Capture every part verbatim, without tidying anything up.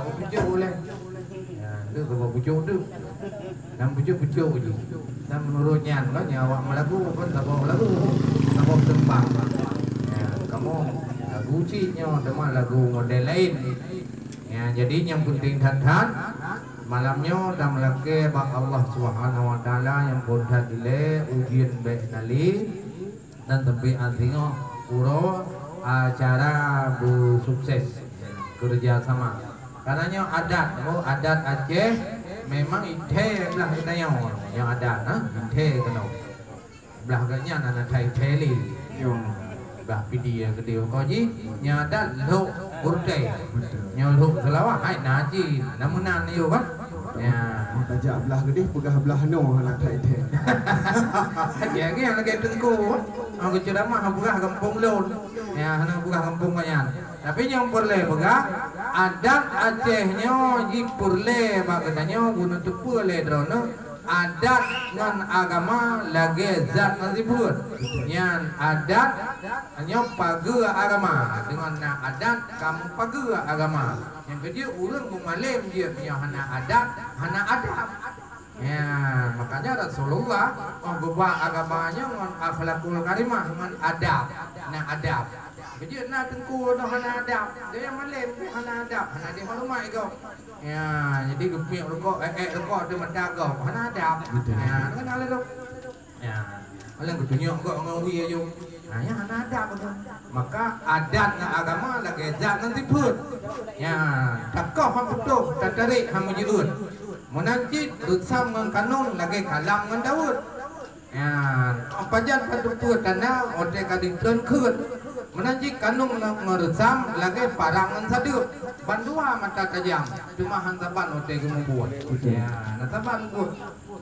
Pucok uleh. Ya, tu keuba pucok tu. Dan pucok-pucok je. Dan menurut nyan kan, nyan awak meulagu pun saboh lagu, saboh teumpang. Ya, kamoe lagu cit nyoe, teuma lagu model laén. Ya, jadi nyang penting that-that, malam nyoe tameulakée bak Allah Subhanahu Wa Taala nyang phon that dilée ujeuen bék na lé. Dan teumpat singoh uroe acara beusukses, kerja sama. Karena nyoe adat, oh, adat Aceh memang ithée blah geutanyoe. Nyoe adat, ha? Ithée keunoe. Blah geutanyoe hana that ithée lé. Nyoe. Blah Pidie keudeh ko jih, nyoe adat lhok Urtée. Betul. Nyoe lhok Seulawah, hai na cit, na meunan yue kan? Ya. Mun tajak blah geudeh, peugah blah noe hana that ithée. Ya, lagée teungku. Aku ceramah peugah gampông lôn. Ya, hana peugah gampông nyan. Tapi nyang peureulée peugah, adat Aceh nyoe jipeureulée bak geutanyoe guna teupeue lé droeneuh, adat ngon agama lagée zat ngon sifeuet. Nyan adat nyoe pageue agama, deungon na adat kamoe pageue agama. Nyang keujeuet ureuëng meumalém jeuet nyoe hana adat, hana adab. Ya, makanya Rasulullah geuba agama nyoe ngon akhlakul karimah, ngon adab, na adab. Keujeuet na teungku nyoe hana adab, dia malém pih hana adab, hana dihormati gob. Ya, jadi geupiek rukok, ék-ék rukok di mata gob, hana adab. Betul. Ya, kan hal itu. Ya, alang geutunyok gob ngon wie aju. Ha, nyan hana adab tu. Maka adat ngon agama lagée zat ngon sifeuet. Ya, takoh han putôh, tatarék han meujeuet. Meunan cit reusam ngon kanun lagée kalam ngon daweuet. Ya, pajan pateupeue tanda watée ka jitreun kheun. Meunan cit kanun ngon reusam lagée parang ngon sadeuep. Bandua mata tajam, teuma han saban watée geumubuet. Betul. Ya, na saban buet.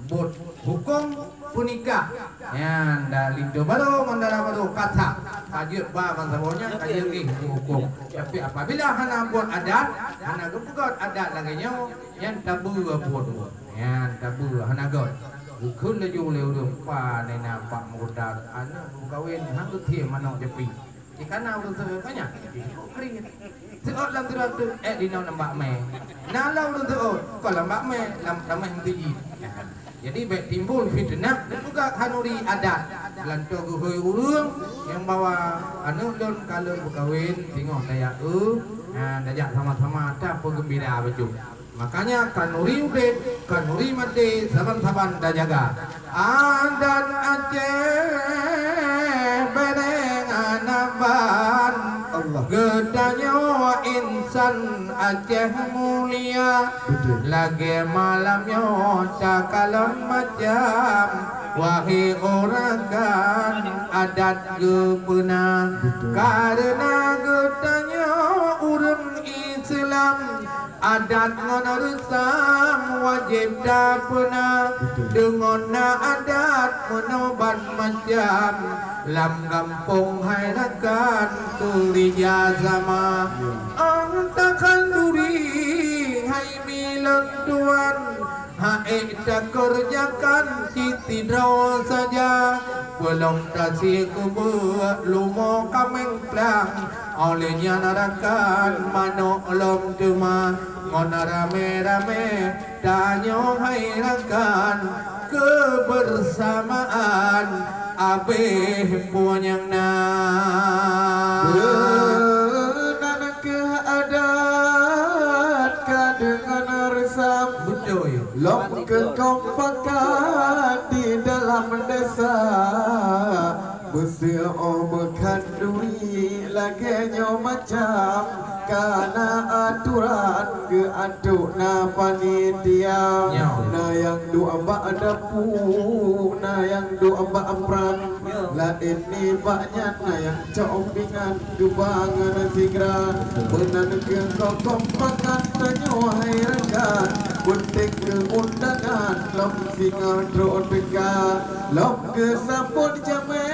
Buet huköm peunikah. Nyan, da linto barô ngon dara barô ka sah. Ka jeuet ba bansaboh nyan, ka jeuet éh huköm. Tapi apabila hana buet adat, hana geupeugöt adat lagée nyoe, nyan tabeue buet. Nyan tabeue hana göt. Geukheun laju lé ureuëng, "Pane na pak meuruta aneuëk meukawen han geuthiem manök japi." Di kana ureuëng seuôt ka nyan, kriet. Seuôt lam sidroe teuk, ék dinoe ngon bak mé. Na lam ureuëng seuôt, kon lam bak mé, lam tamah meuseujid. Jadi bék timbul fiteunah, peugah khanuri adat. Lanto geuhôi ureuëng nyang bawa aneuëk lôn ka lôn meukawen, singoh tajak eu, ha, tajak sama-sama tapeugeumbira bacut. Makanya khanuri udeb, khanuri maté, saban-saban tajaga. Adat Aceh bereng anak ban. Allah. Geutanyoe insan Aceh mulia. Betul. Lagée malam nyoe takalon macam. Wahé ureuëng kan adat geupeuna. Betul. Karena geutanyoe ureuëng Islam. Adat ngon reusam wajéb tapeuna. Betul. Deungon na adat meunobat macam, lam gampông hai rakan keurija sama. Ya. Ong takhanduri hai milon tuan, ha ék takeureujakan cit sidroe saja. Peulom tasie keubeuk lumo kaméng plang, óh lheueh nyan rakan manök lom teuma. Ngon ramé-ramé tanyoe hai rakan keubeursamaan abéh peue nyang na. Meunan kheueh adat ka deungon reusam. Beutôi. Lom keukompakan di dalam desa. Meuseuôt meukhanduri lagée nyoe macam, ka na atoran geuatôk na panitia. Nyoe. Na nyang duek bak dapu, na nyang duek bak pran. Nyoe. Laén nibak nyan na nyang cok pingan geuba ngon sigra. Meunan kheueh keukompakan tanyoe hai rakan. Peunteng keu undangan lom singoh trok teuka. Lom keu sambot jamé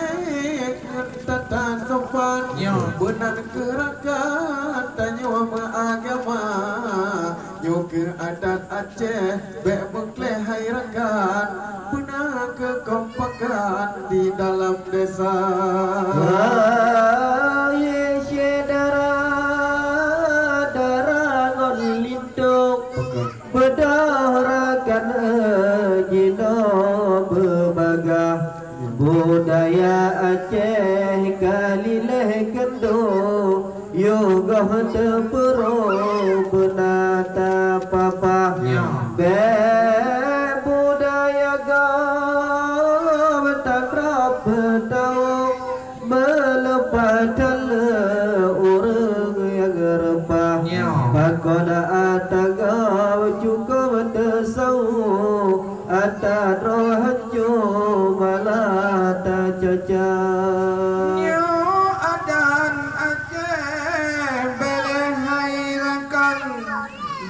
ngon tata sopan. Nyoe. Meunan kheueh rakan tanyoe meuagama. Nyoe kheueh adat Aceh, bék meukleh hai rakan. Beuna keukompakan di dalam desa. Wahé syedara, dara ngon linto. Beudôh rakan jinoe beubagaih, budaya Aceh ka liléh keundo, yoh goh teupeurô beuna tapapah. Ya. Bèk budaya gob takrab beutawök, meuleupah that lé ureuëng nyang reupah. Nyoe. Pakon ata gob cukôp teusaweue, ata droe hanco malah tacaca. Nyoe adat Aceh bèk lé hai rakan.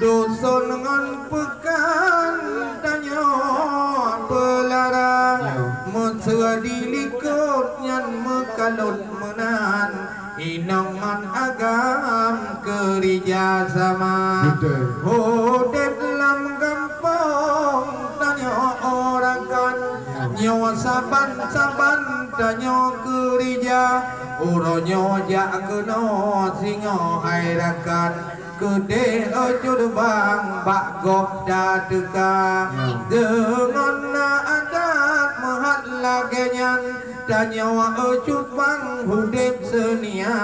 Dusun ngon peukan tanyoe peulara, ya, meuseu di likot nyan meukalon meunan, inong ngon agam keurija sama. Beutôi. Udép lam gampông tanyoe rakan, ya, nyoe saban-saban tanyoe keurija, uroe nyoe jak keunoe singoh hai rakan. Keudeh cut bang bak gob tateuka. Ya. Deungon na adat meuhat lagèe nyan, tanyoe cut bang udép seunia.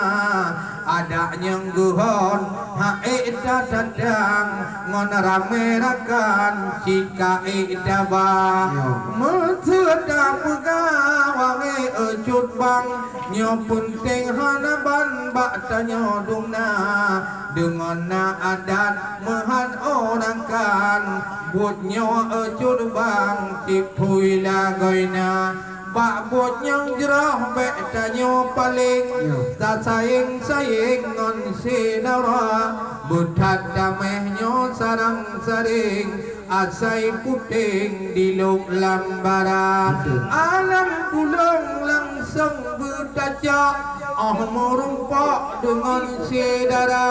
Adak nyang geuhon ha'ék tatadang, ngon ramé rakan cit ka ék taba. Ya. Meuseu tapeugah wahé cut bang, nyoe peunteng hana ban bak tanyoe dum na. Deungon na adat meuhat urakan, buet nyoe cut bang cit phui lagoina. Bak buet nyang jroh bèk tanyoe paleng, ya, tasayeng-sayeng ngon syedara. Beuthat damé nyoe sarang-sareng, asai puténg dilôk lam bara. Beutôi. Alam tulông langsông beutacok, 'oh meurumpok deungon syedara.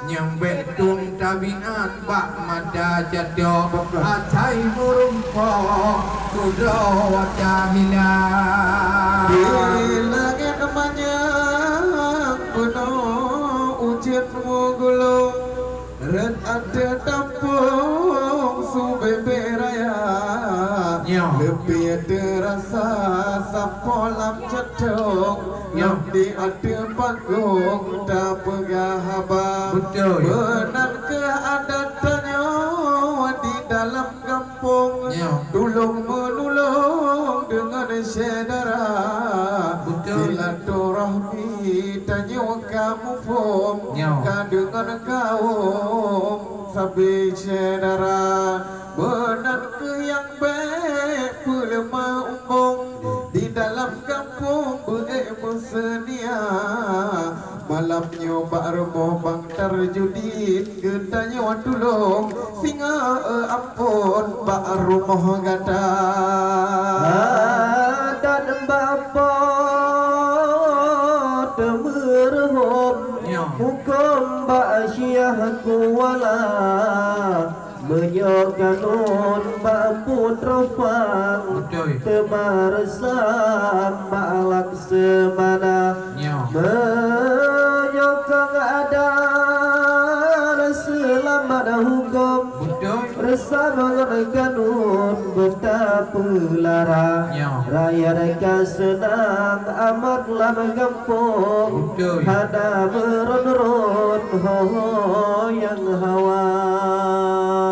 Nyang bèk tueng tabiat bak mata catok, beutôi, asai meurumpok keudroe tahila. Di langèt manyang peunoh ujeut meugulong, rhot ateueh tampông su bèe-bèe raya. Nyoe. Leupie teurasa sampoe lam cantong, nyoe, ngon di ateueh panggong tapeugah haba. Beutôi. Meunan keuh adat tanyoe di dalam gampông, nyoe, tulông meunulông deungon syedara. Beutôi. Silaturahmi tanyoe ka muphom, nyoe, ka deungon kawôm sabe syedara. Meunan keuh nyang bèk peuleumah umbông, di dalam gampông beu-ék meuseunia. Malam nyoe bak rumoh Bang Tarjudin geutanyoe tulông, singoh, eh, amphon bak rumoh gata. Adat bak Po Teumeureuhôm, ya, hukôm bak Syiah Kuala. Meunyoe kanun bak Putroe Phang, beutôi, teuma reusam bak Laksamana. Nyoe. Meunyoe kong adat seulamat hukôm, beutôi, reusam ngon kanun beutapeulara. Nyoe. Rakyat ka seunang amat lam gampông, beutôi, hana meuron-ron ho-ho nyang hawa.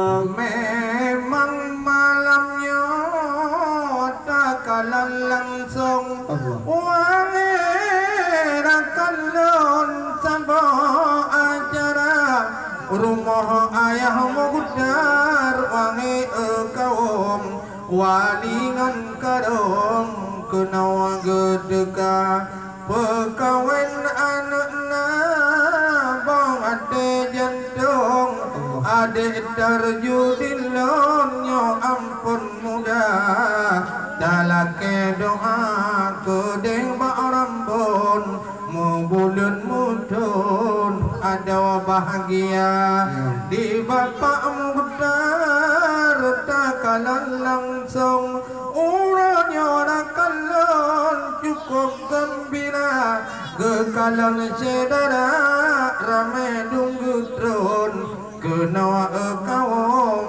Memang malam nyoe takalon langsông, Allah, wahé rakan lôn saboh acara. Rumoh ayah Mukhtar wahé kawôm, wali ngon karông keunoe geuteuka. Peukawen aneuk na boh até jantông, adék Tarjudin lôn nyoe amphon muda. Talakée doa keudeh bak Rabbon, meubuleuen meuthon adoe bahgia. Ya. Di Bapak Mukhtar takalon langsông, uroe nyoe rakan lôn cukôp geumbira, geukalon syedara ramé dum geutron keunoe kawôm.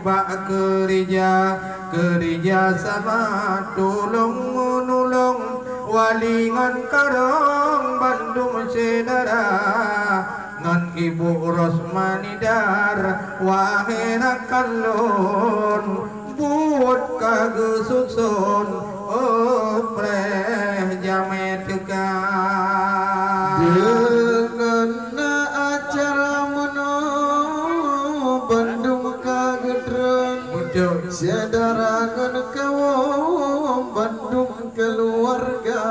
Bak keurija, keurija sama tulông meunulông, wali ngon karong bandum syedara, ngon Ibu Rosmani Dar, wahé rakan lôn, buet ka geususon, oh, preh jamé teuka. Deungon na acara meunoe bandum ka geutreun. Beutôi. Syedara ngon kawôm bandum keuluwarga,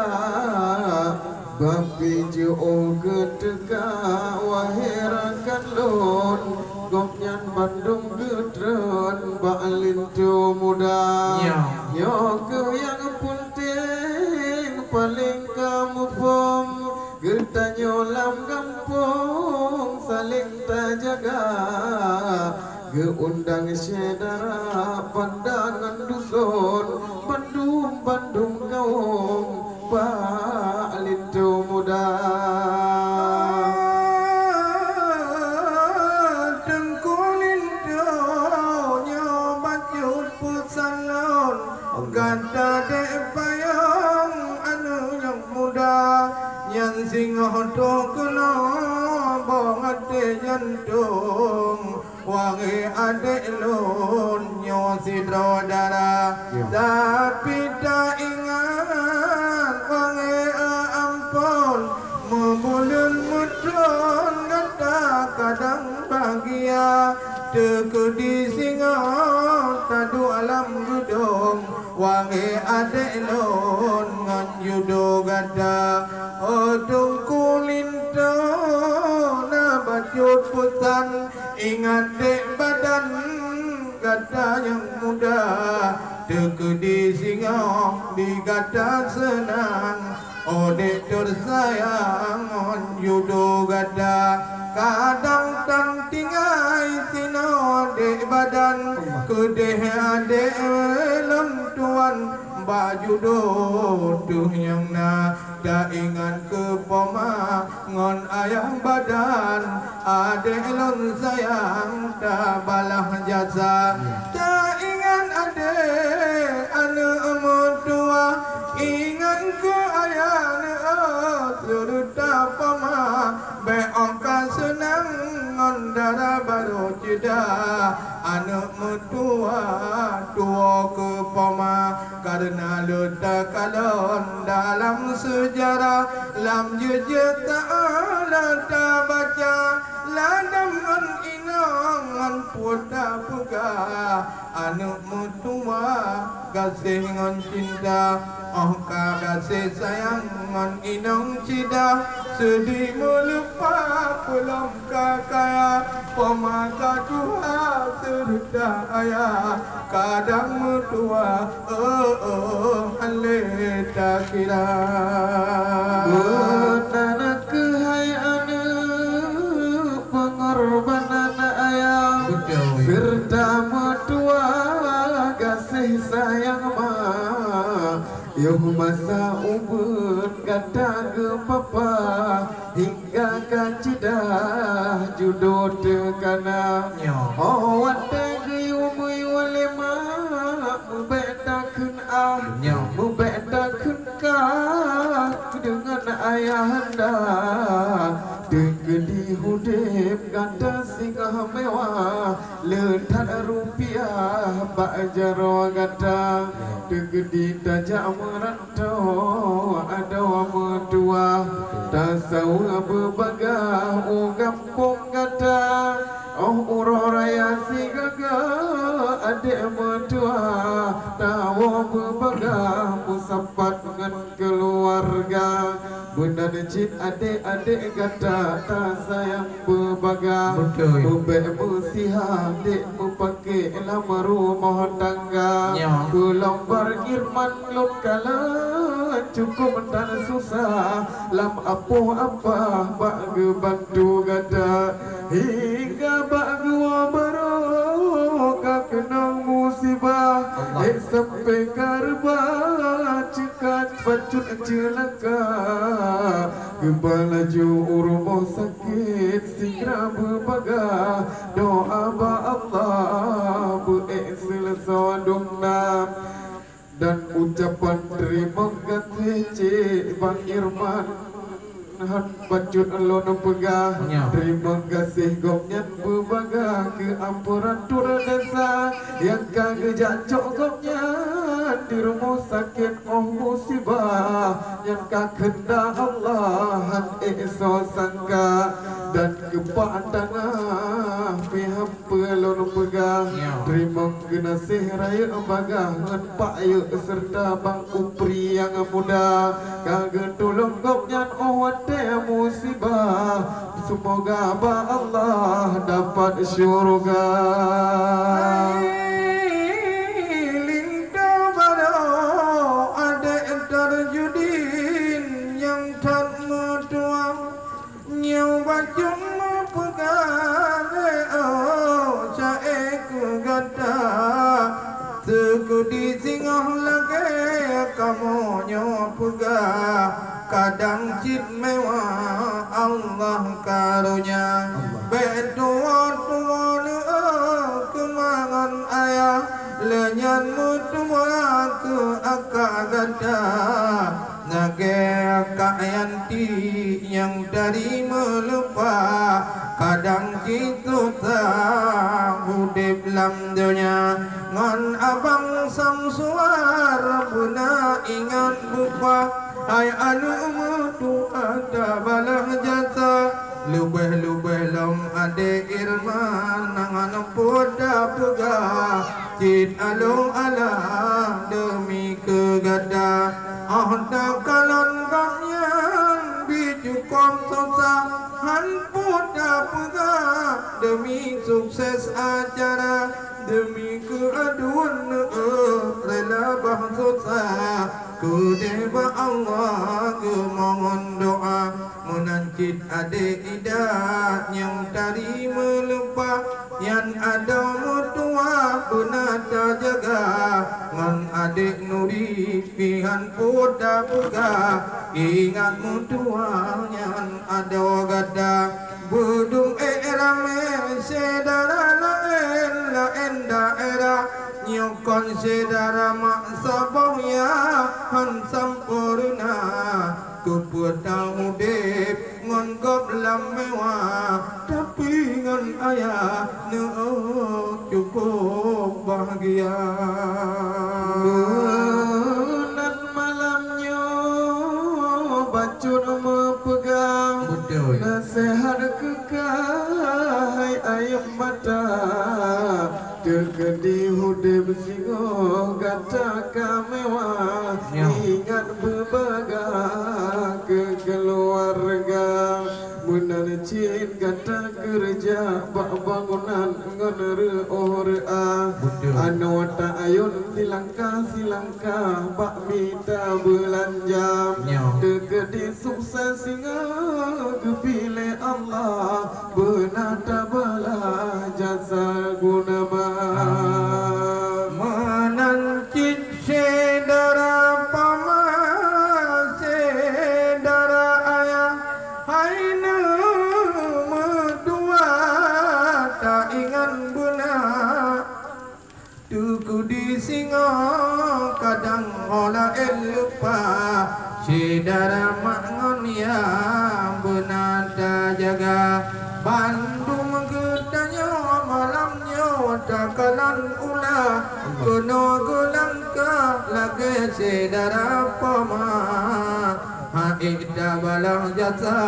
bak pih jiôh geuteuka wahé rakan lôn, gobnyan bandum geutreun bak linto muda. Ya. Nyoe keuh nyang peunteng paléng ka muphom, geutanyoe lam gampông saléng tajaga. Geuundang syedara banda ngon duson, bandum-bandum kawôm bak linto muda. Teungku Linto nyoe bacut peusan lôn, gata dek payong aneuk nyang muda, nyan singoh troh keunoe bong até jantông. Wahé adék lôn nyoe sidroe dara, ya, tapi taingat wahé ampôn, meubuleuen meutrôn gata kadang bahgia, teukeudi singoh taduek lam geudong, wahé adék lôn ngon judo gata. Oh Teungku Linto na bacut peusan, ingat dek badan gata nyang muda, teukeudi singoh di gata seunang. Oh dek teusayang ngon judo gata, kadang tan tinggai sinoe dek badan, keudeh adék lôn tuan bak judo teuh nyang na. Taingat keu poma ngon ayah badan, adék lôn sayang tabalah jasa. Taingat adék aneuk meutuwah, ingat keu ayah aneuk seureuta poma. Bék ong ka seunang ngon dara barô ceudah, aneuk meutuwah tuwoe keu poma. Kareuna le takalon dalam seujarah, lam jeuet-jeuet taala tabaca, ladam ngon inong ngon pue tapeugah, aneuk meutuwah gaséh ngon cinta. Oh ka gaséh sayang ngon inong ceudah, seudeh meuleupah peulom ka kaya, poma ka tuha seureuta ayah kadang meutuwah, oh, oh, han lé takira. Meunan keuhai aneuk peungorbanan ayah, beutôi, seureuta meutuwah gaséh sayang ma. Yoh masa ubeut gata geupapa, hingga ka ceudah judo teuh kana. Nyoe. Oh watée geuyue meuyue lé mak, meubék takheun ah, nyoe, meubék takheun kah deungon ayahanda. Teukeudi udeb gata singoh mewah, le that rupiah bak jaroe gata. Teukeudi tajak meuran to adoe meutuwah, tasaweue beubagaih u gampông gata. Oh uroe raya sigaga adék meutuwah, tawoe beubagaih meusapat ngon keuluwarga. Meunan cit adék-adék gata tasayang beubagaih. Beutôi. Meubék meusiha dék meupaké lam rumoh tangga. Nyoe. Peulom bargirman lôn kalon cukôp tan susah, lam apoh apah bak geubantu gata. Hingga bak geuwoe barô ka keunong musibah, Allah, ék sampoe ka reubah ceukat bacut ceulaka. Geuba laju u rumoh sakét sigra beubagaih, doa bak Allah beu Ucapan teurimong gaséh cit Bang Irman, hán bacut lôn peugah. Nyoe. Teurimong gaséh gobnyan beubaga keu ampuran turoe desya nyang ka geujak cok gobnyan di rumoh sakét óh musibah. Nyan ka keundak Allah, hán ék soe sangka, dan keupak tanah pih hán peue lôn peugah. Nyoe. Teurimong geunaséh rayeuk bagah ngon pak yuk seureuta Bang Upri nyang muda, ka geutulông gobnyan óh watée musibah. Seumoga bak Allah dapat syuruga. Hai linto barô adék Tarjudin nyang that meutuah. Nyoe bacut meupeugah lé, oh, sa-é keu gata. Teukeudi singoh lagée kamoe nyoe peugah, kadang cit meuwah Allah karonya. Allah. Bék tuwoe-tuwoe lé, oh, keu ma ngon ayah, lé nyan meutuah keu akak gata. Lagée Kak Yanti nyang tari meuleupah, kadang cit susah udeb lam donya. Ngon Abang Samsuar beuna ingat bupah, hai aneuk meutuah tabalaih jasa. Leubeh-leubeh lom adék Irman ngon peue tapeugah, cit aloe-aloe deumi keu gata. Óh takalon gobnyan bi cukôp susah, hán peue tapeugah deumi sukses acara, deumi keu aduen, eh, rela bah susah. Keudeh bak Allah geumohon doá, meunan cit adék Ida nyang tari meuleupah, nyan adoe meutuah beuna tajaga. Ngon adék Nuri pih hán peue tapeugah, ingat meutuah nyan adoe gata. Beudum ék ramé syedara laén-laén daerah, nyoe kon syedara mak saboh ya hán sampoereuna. Keupeue taudeb ngon gob lam meuwah, tapi ngon ayah neuh cukôp bahgia. Meunan malam nyoe bacut meupeugah, beutôi, naseuhat keu kah hai ayeuem mata. Teukeudi udeb singoh gata ka meuwah, nyoe, ingat beubaga keu keuluwarga. Meunan cit gata keureuja bak bangunan ngon reuôh reuah. Beutôi. Anoe ta ayôn silangkah-silangkah bak mita beulanja. Nyoe. Teukeudi sukses singoh geupilée Allah, beuna tabalaih jasa guna ma. Amin. Meunan cit syedara pama, syedara ayah, hai neuh meutuah taingat beuna. Teukeudi singoh kadang ho laén leupah, syedara mak ngon yah beuna tajaga. Bandum geutanyoe malam nyoe takalon ulah, keunoe geulangkah lagée syedara pama. Hán ék tabalaih jasa,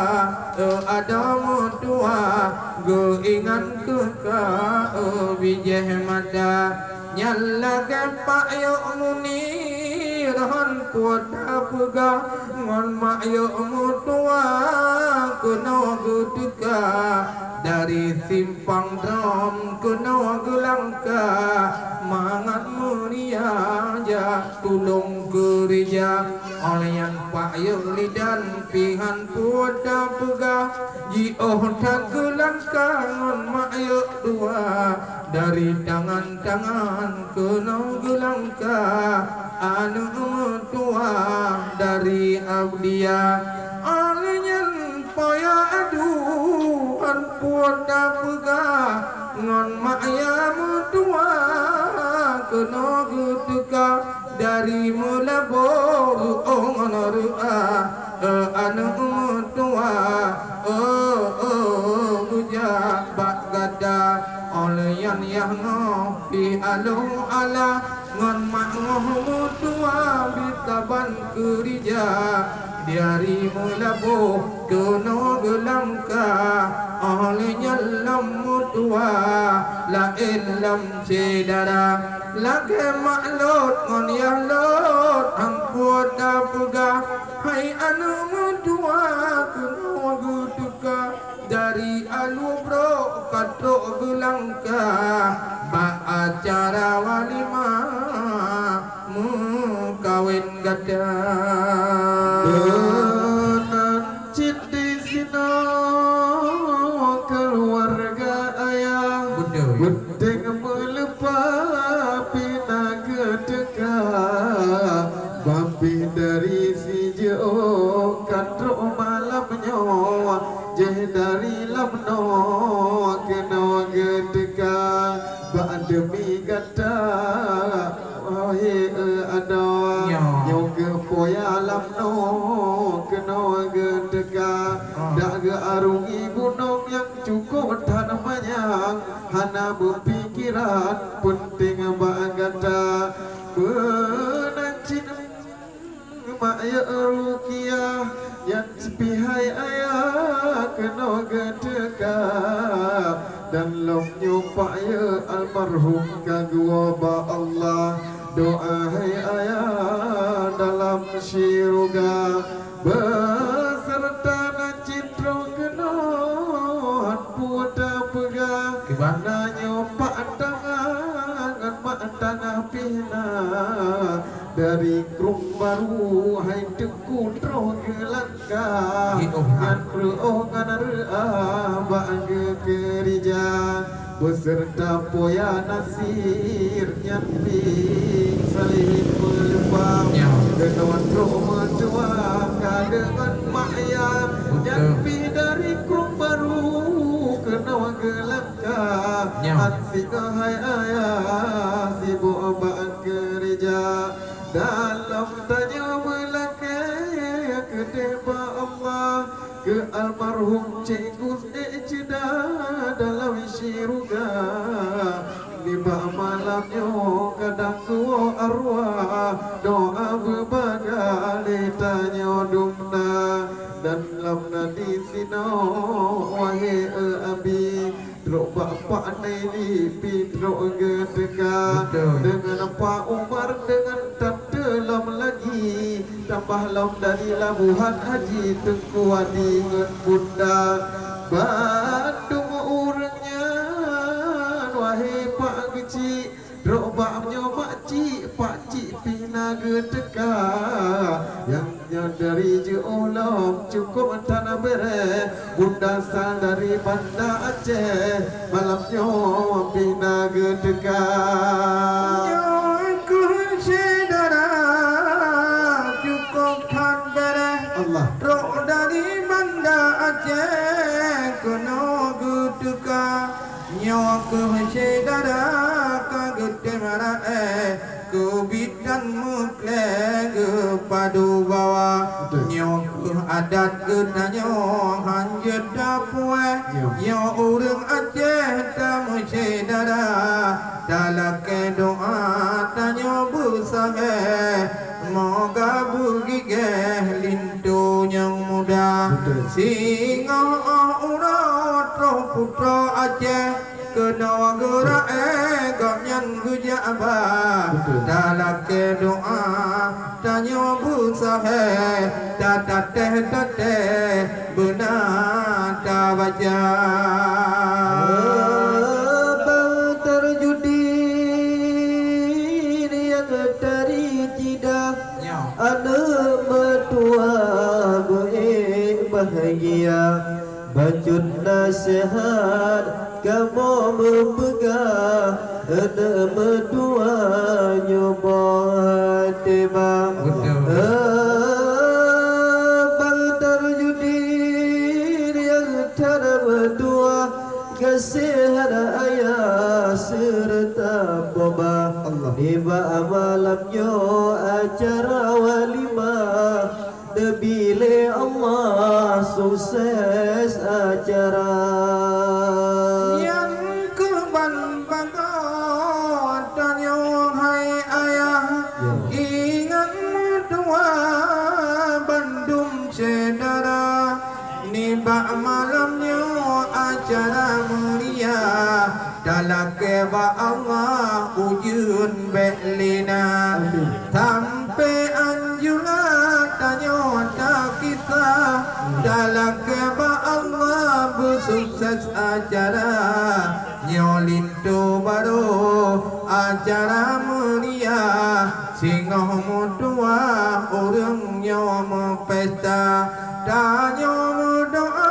eh, adoe meutuah, geuingat keu kah, eh, bijéh mata. Nyan lagée Pak Yok Munir hán peue tapeugah, ngon Mak Yok meutuah keunoe geuteuka. Dari Simpang Drom keunoe geulangkah, mangat meuria jak tulông keureuja. Óh lheueh nyan Pak Yok Lidan pih hán peue tapeugah, jiôh that geulangkah ngon Mak Yok dua. Dari tangan-tangan keunoe geulangkah, aneuk meutuah dari Abdia. Óh lheueh nyan Poya Adu hán peue tapeugah, ngon Mak Yah meutuah keunoe geuteuka. Dari meulaboh ru'oh ngon ru'ah, eh, aneuk meutuwah, oh, oh, geujak bak gata. Óh lheueh nyan yah nyoe pih aloh ala ngon mak ngon meutuwah bisaban keurija. Dari meulaboh keunoe geulangkah, óh lheueh nyan lom meutuwah laén lom syedara. Lagèe mak lôn ngon yah lôn, amphon tapeugah, hai aneuk meutuwah keunoe geuteuka. Dari aloe brok ka trok geulangkah bak acara walimah meukawen gata. Meunan cit disinoe keuluwarga ayah. Beutôi. Beuteng meuleupah pih na geuteuka. Bah pih dari sijiôh ka trok malam nyoe, jih dari lam noe keunoe geuteuka. Bak deumi gata, wahé adoe, nyoe keuh poya lam noe keunoe geuteuka. Dak geuarungi gunong nyang cukôp that manyang, hana beupikeran peunteng bak gata. Meunan cit mak yôh Rukiah, nyan pih hai ayah keunoe geuteuka. Dan lom nyoe pak yôh almarhum ka geuwoe bak Allah. Doa hai ayah dalam syeuruga, beuseureuta na cit droe keunoe han peue tapeugah. Kiban? Na nyoe pak tangah ngon mak tangah pih na. Dari Krueng Baru hai Teungku troh geulangkah. Nyan reuôh ngon reuah bak geukeurija. Beuseureuta poya Nasir nyan pih saleuem meuleupah. Keunoe troh meutuwah ka deungon mak yah. Nyan pih dari Krueng Baru keunoe geulangkah. Han singoh hai ayah sibok bak keurija. Dalam tanyoe meulakée keudeh bak Allah, keu almarhum Cik Gus ék ceuda dalam syeuruga. Nibak malam nyoe kadang geuwoe arwah, doa beubaga lé tanyoe dumna. Dan lom na disinoe, wahé Abi, trok bak Pak Neli pih trok geuteuka. Deungon Pak Umar deungon tante lom lagi, tambah lom dari Labuhan Haji Teungku Wadi ngon Bunda. Bandum ureuëng nyan, wahé Pak Geuchik, trok bak nyoe makcik, pakcik pih na geuteuka. Nyang nyoe dari jiôh lom cukôp that beureh, Bunda Sal dari Banda Aceh, malam nyoe pih na geuteuka. Nyoe keuh syedara cukôp that beureh, Allah, trok dari Banda Aceh keunoe geuteuka. Nyoe keuh syedara ka geutem raéh, keubiet dan meuklée geupadu bawa. Nyoe keuh adat geutanyoe han jeuet tapuéh. Nyoe ureuëng Aceh tameusyedara, talakée doa tanyoe beusahéh. Moga beugigéh linto nyang muda. Singoh óh uroe troh putroe Aceh keunoe geuraéh gobnyan geujak ba. Talakée doa tanyoe beusahéh, tatatéh-tatéh beuna tabaca. Bang Tarjudin nyang tari cida, aneuk meutuwah beuék bahgia. Bacut naseuhat kamoe meupeugah, aneuk meutuwah nyoe boh até ba. Bang Tarjudin nyang that meutuwah, gaséh hana ayah seureuta poma. Nibak malam nyoe Acara walimah, neubi lé Allah sukses acara. Nyang keuban bagoe tanyoe hai ayah, ya, ingat meutuah bandum syedara. Nibak malam nyoe acara meuria, talakée bak Allah ujeuen bék lé na. Amin. Sampoe anjula tanyoe takisah, talakée bak Allah beusukses acara. Nyoe linto barô acara meuria, singoh meutuah ureuëng nyoe meupesta. Tanyoe meudoá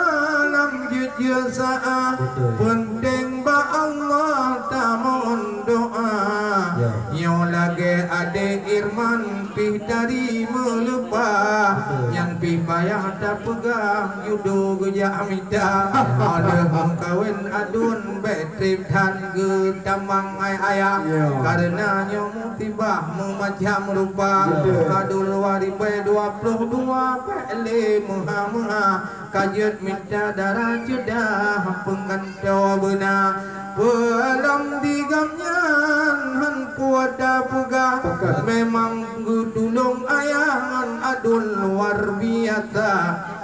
lam jeuet-jeuet saát, beutôi, peunteng bak Allah tamon doá. Ya. Nyoe lagée adé Irman pih tari meuleupah, beutôi, nyang pih payah tapeugah judo geujak mita. Ya. Óh lheueh meukawen aduen bék treb that geutamong hai ayah. Ya. Kareuna nyoe musibah meumacam rupa. Ya. Ka dua ribée dua ploh dua bék lé meuha-meuha, ka jeuet mita dara ceudah peungantoe beuna. Peulom di gobnyan han kuasa peugah, beutôi, memang geutulông ayah ngon aduen luar biasa.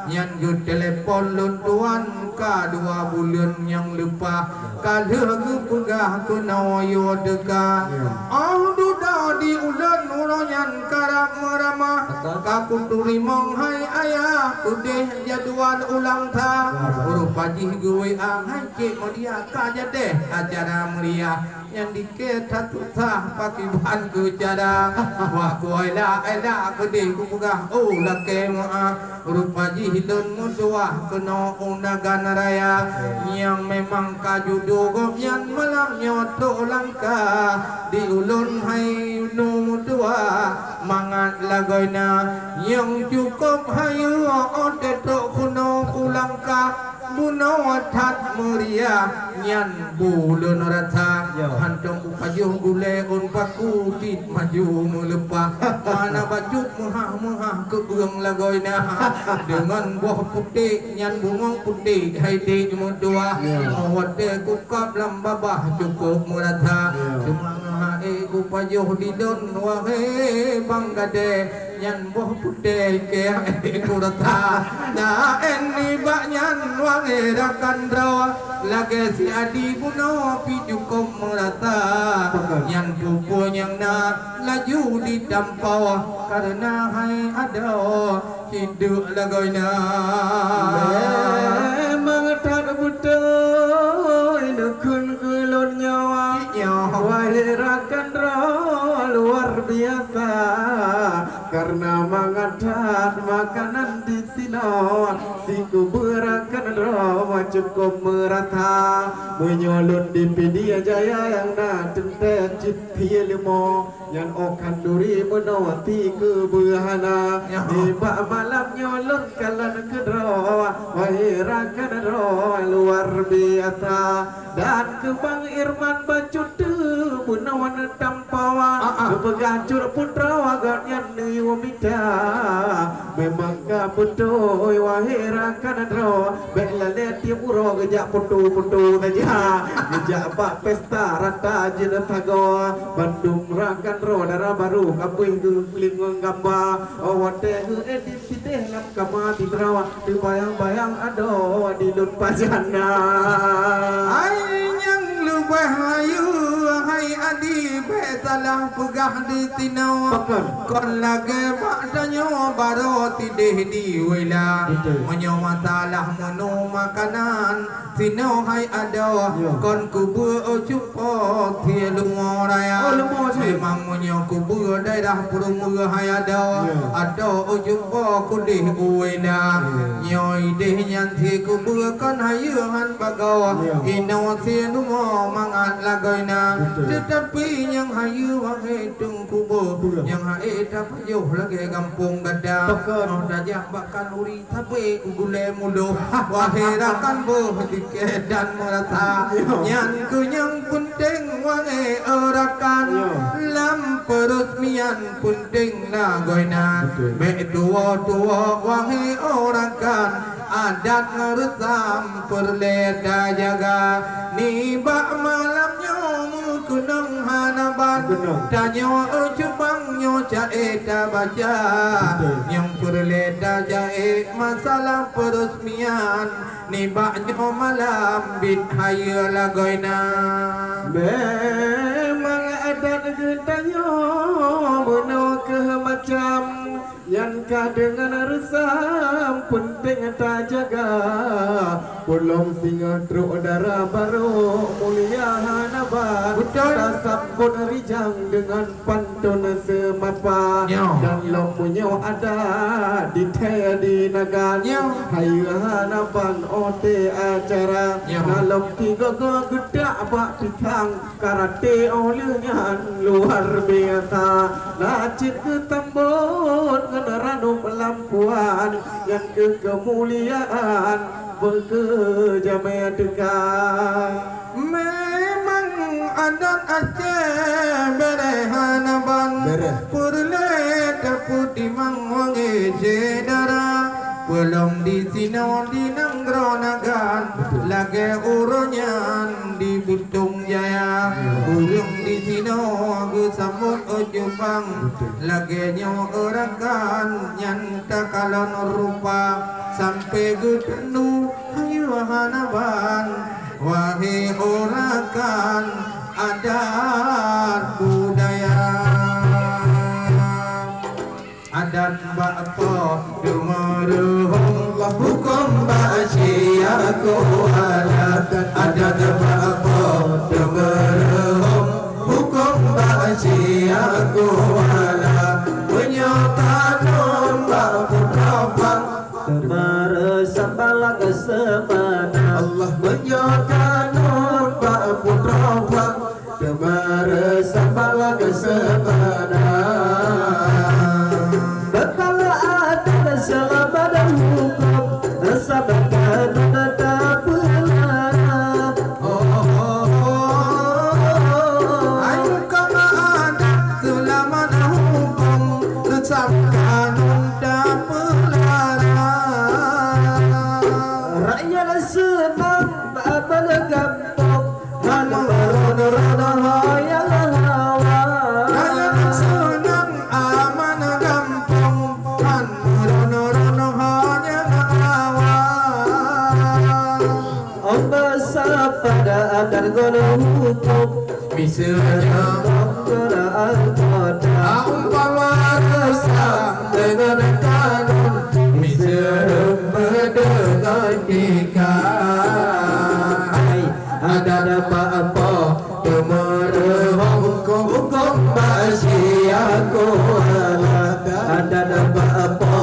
Nyan geutelepon lôn tuan ka dua buleuen nyang leupah, ka lheueh geupeugah keunoe yo teuka. Ya. Óh dudoe di ulôn uroe nyan karab meuramah, beutôi, ka kuteurimong hai ayah keudeh jadwal ulang that. Ya, beutôi. Rupa jih geu-W A hai cék Mulia ka jadeh acara meuria. Nyan dikée that susah pakriban keu cara. Wah, kuela-ela keudeh kupeugah, oh, lakée meuáh. Rupa jih lôn meutuah keunoe u Nagan Raya. Nyang memang ka judo gobnyan malam nyoe trok langkah. Di ulôn hai nu meutuah mangat lagoina. Nyang cukôp hayeue óh teutrok keunoe u langkah. Bunoe that meuria nyan bu lôn rasa. Ya. Hantom kupajoh gulée ôn paku cit maju meuleupah. Mana bacut meuhah-meuhah keu ureuëng lagoina. Deungon boh putéh nyan bungong putéh hai dék meutuah. Ya. Watée kukab lam babah cukôp meurasa. Ya. Teuma hai kupajoh di lôn wahé bang gadée. Nyan boh putéh keu kurata. Laén nibak nyan wahé rakan droe, lagée si Adi bunoe pih cukôp meurata. Beutôi. Nyan peue-peue nyang na laju jitampoe, kareuna hai adoe hiduek lagoina. Memang that beutôi neukheun keu lôn nyoe. Nyoe. Wahé rakan droe luar biasa. Kareuna mangat that makanan disinoe, sikeubeureuk keunoe cukôp meurata. Meunyoe lôn di Pidie Jaya nyang na teuntée cit thie leumo, nyan óh khanduri meunoe sikeubeureuk hana. Ya. Nibak malam nyoe lôn kalon keudroe, wahé rakan droe luar biasa. Dan keu Bang Irman bacut teuh bunoe neutampoe. Ah, ah. Geupeugah cut putroe gobnyan neuyue mita. Memang ka beutôi wahé rakan droe, bék lalée tieb uroe geujak foto-foto saja. Geujak bak pesta rata jeuet sagoe. Bandum rakan droe dara barô ka abéh geuklim ngon gamba. Oh, watée geuedit sideh lam kama sidroe. Teubayang-bayang adoe di lôn pajan na. Hai nyang leubeh hayeue, hai Adi, bék salah peugah disinoe. Pakon? Kon lagée bak tanyoe barô sideh di Wela. Beutôi. Meunyoe masalah menu makanan, sinoe hai adoe, ya, kon kubeue cupo thie leumo raya. Oh, leumo thie. Memang meunyoe kubeue daerah Peurumeue hai adoe, ya, atau u cupo kudeh u Wela. Ya. Nyoe ideh nyan thie kubeue kon hayeue han bagoe. Ya. Inoe thie leumo mangat lagoina. Beutôi. Teutapi nyang hayeue wahé teungku boh, beutôi, nyang hase tapajoh lagée gampông gata. Pakon? Óh tajak bak khanduri Sabé u gulée muloh, wahé rakan boh dikée dan meurata. Yo. Nyan keuh nyang peunteng wahé rakan. Yo. Lam peureuseumiyah Peunteng lagoina. Betul. Bèk tuwo-tuwo wahé ureueng kan, adat ngon reusam peureulèe tajaga. Nibak malam nyoe meukeunong hana ban. Meukeunong. Tanyoe cubang nyoe ca-e tabaca. Betul. Nyang peureulèe taja-e masalah peureuseumi. Nyan nibak nyoe malam bit hayeue lagoina. Memang adat geutanyoe meunoe keuh macam nyan ka deungon reusam peunteng tajaga. Pulom singoh trok dara barô mulia hana ban. Betul. Tasambot rijang deungon pantôn seumapa. Nyoe. Dan lom meunyoe adat di thèe di nagan. Nyoe. Hayeue hana ban oté acara. Nyoe. Na lom tigo-go geutak bak pisang, karate oleh nyan luar biasa. Na cit geutambot ngon ranub lampuan, nyan keuh keumuliaan beukeujamé teuka. Memang adat Aceh bèrèh hana ban. Bèrèh. Peureulèe tapeutimang wangé syedara. Peulom disinoe di nanggroe Nagan. Betul. Lagèe uroe nyan di Buntong Jaya. Ya. Ureueng disinoe geusambot cubang. Betul. Lagèe nyoe rakan nyan takalon rupa. Sampoe geutanyoe hayeue hana ban. Wahé ureueng kan adat budaya. Adat bak po teumeuruhom, hukôm bak siaku adat. Adat bak po teumeuruhom, hukôm bak siaku adat. Meunyoe kanun bak putroe pang, Teumeureusam balaga seubana. Allah. Meunyoe kanun bak putroe pang, teumeureusam balaga seubana. Beutala adat seulama dan hukôm, reusam kanun tapeulara. Hai hukôm adat seulama na hukôm, reusam kanun tapeulara. Rakyat seunang bak gampông, han meurunoe-runoe ho nyang hawa. Rakyat seunang aman gampông, han meurunoe-runoe ho nyang hawa. Óh basa pada adat ngon hukôm, miseue nyoe kota. Umpama reusam deungon kanun, miseue reumpeuet deungon tika. Hai, adat bak po teumeuruhom, hukôm bak siaku adat. Adat bak po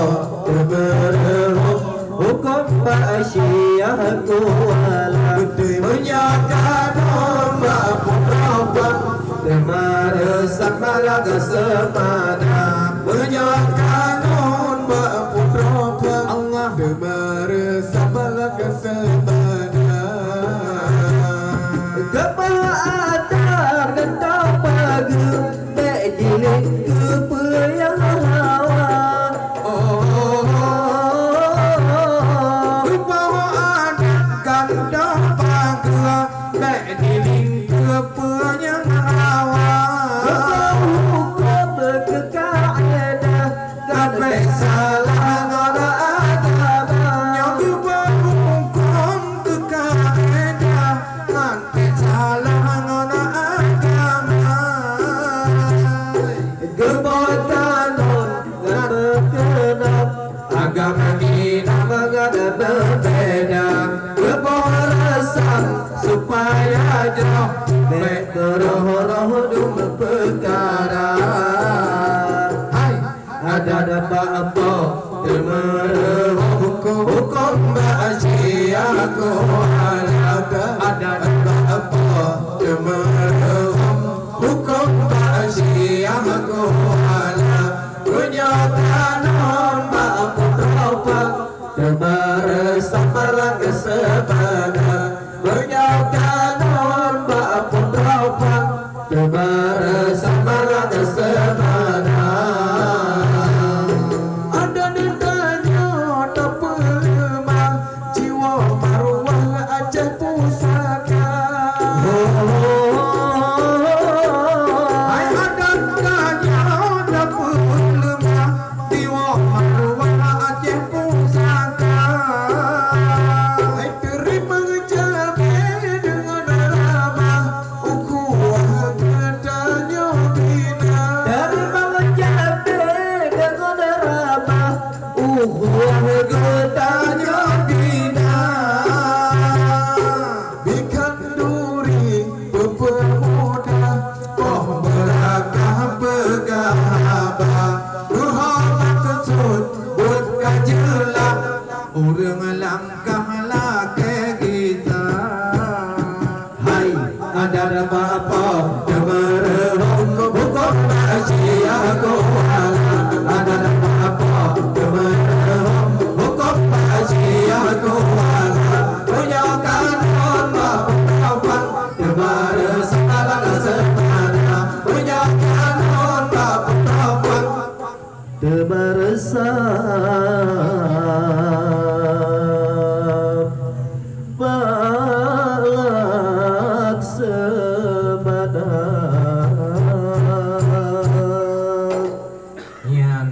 teumeuruhom, hukôm bak siaku adat. Beutôi. Meunyoe kanun bak putroe pang, teumeureusam balaga seubana. Meunyoe kanun bak putroe pang, Allah. Teumeureusam balaga seubana. Geuboh adat gantong pageue, bèk jiléng keu peue nyang hawa. Oh, geuboh adat gantong pageue, bèk jiléng keu peue nyang hawa. Geuboh hukôm keu kaedah, Kan bèk salah ngon agama. Nyoe geuboh hukôm keu kaedah, kan bèk salah ngon agama. Geuboh kanun ngon meukeunong, agama inong ngon beubeda. Geuboh reusam supaya jroh, bèk meuroh-roh dum peukara. Hai! Adat bak po teumeuruhom, hukôm bak siaku adat. Adat bak po teumeuruhom, hukôm bak siaku adat. Meunyoe kanun bak putroe pang, teumeureusam balaga seubana. Meunyoe kanun bak putroe pang, teumeureusam balaga seubana. Apa-apa